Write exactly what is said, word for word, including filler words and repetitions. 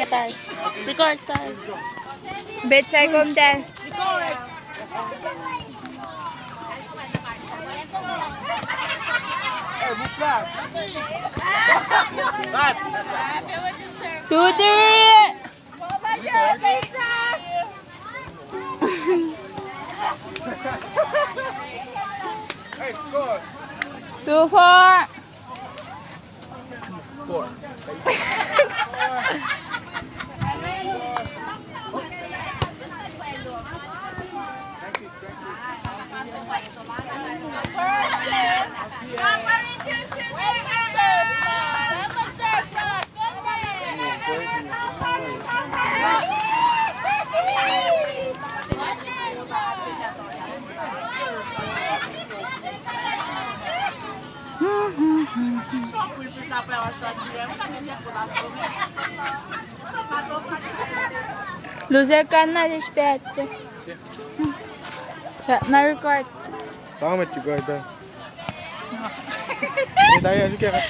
Record tayo. Record tayo. Bet sai kom tayo. Two, three. Two, four. Loser kanna lis pactu. Sa na record. Tang met record ah. Tayo, suke ka.